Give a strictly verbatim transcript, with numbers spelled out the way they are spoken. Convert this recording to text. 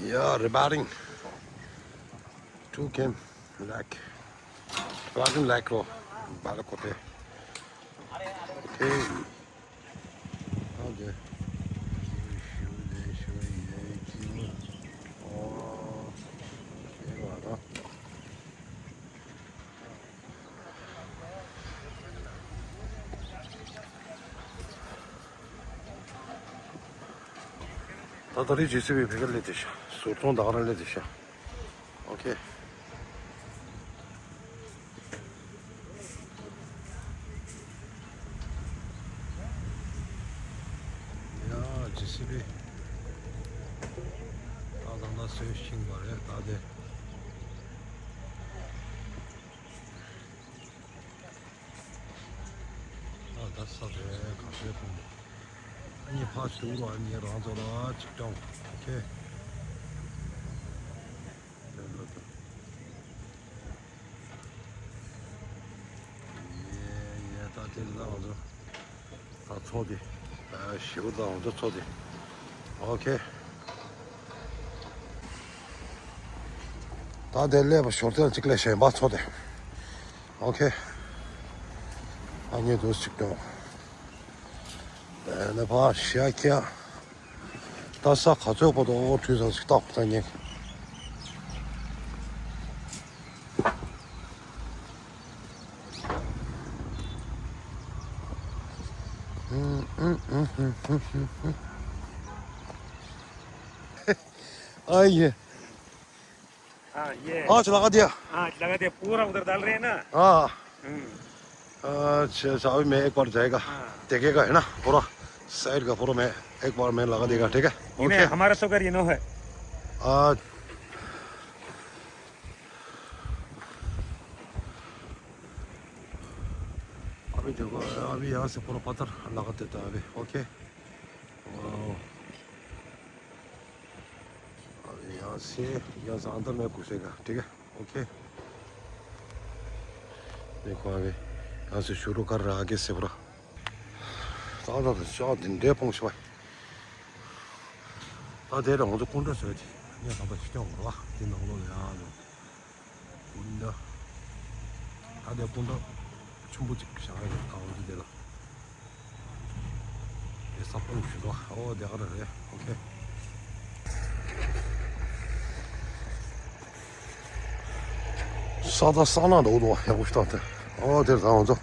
Yeah, rebutting. Two came, like, rebutting, like, oh, bala kote. Okay. Okay. Oh, okay, well, ད་ད་རེས་ཇེ་སི་བི་ཕ་གིར་སླེབས་བསྡད་ཤག་ཟུར་མཐོང་ད་ག་རང་སླེབས་བསྡད་ཤག་ཨོ་ཁེ། ཡ་ཇེ་སི་བི་ད་ད་ད་སོས་ཤིང་བ་རེད་ད་དེ། ཨ་ད་ས་རེད་ག་ཚོད་ཕུང་། ཨ་ནི་ཕ་ཞུ་རོ་ཨ་ནི་རང་ཚོ་ལ་ཅིག་ཀྲང་ཨོ་ཁེ། ཡེ་ཡེ་ད་དེ་ལ་ང་ཚོ། ད་ཚོ་དེ། ཞིའུ་དང་འོ་ཚོ་དེ། ཨོ་ཁེ། ད་དེ་ལས་པ་ཞོར་དེར་གཅིག་ལས་གཞན་པ་ཚོ་དེ། ཨོ་ཁེ། ཨ་ཉེ་དུ་གཅིག་ཏུ། ཨ་ནི་ཕ་ཤ་ཁྱ། ད་ས་ག་ཚོད་པོ་དོ་འོ་དུས་ཙམ་ཞིག་བཏགས་པ་ད་ཉེ། हाँ, ये। हाँ, ये। आज लगा दिया। हाँ, लगा दिया। पूरा उधर डाल रहे हैं ना। हाँ। हम्म। अच्छा, अच्छा, अभी मैं एक बार जाएगा। हाँ। देखेगा, है ना, पूरा साइड का पूरा मैं एक बार मैं लगा देगा, ठीक है? ये ओके। हमारा सब घर ये नो है। आज अभी देखो, अभी यहाँ से पूरा पत्थर लगा देता है अभी, ओके। वाओ। अभी यहाँ से, यहाँ से अंदर में घुसेगा, ठीक है, ओके। देखो, अभी यहाँ से शुरू कर रहा है, आगे से पूरा। ད་ད་ད་ཤག་འདི་འདྲའི་ཕོངས་ཤོག་ད་དེ་རང་ཚོ་ཀུན་འདྲ་བཟོས་ཏེ་ངས་ད་ལྟ་ཤི་ཀྱང་འོར་བ་དེ་ནང་ལོགས་ལ་ཡང་ལོ་ཀུན་འདྲ། ད་དེ་ཀུན་འདྲ་ཆུན་པོ་ཅིག་བཞག་ཡོད་ད་འོ་ཚོ་དེ་ལ། དེ་ས་ཕོངས་ཤོག་ཨོ་དེ་ག་རེ་རེད་ཨོ་ཁེ། ས་ད་ས་ན་འདྲ་འོ་དོ་ཡག་པོ་ཞིག་བཏང་སྟེ་ཨོ་དེ་རང་ཚོ།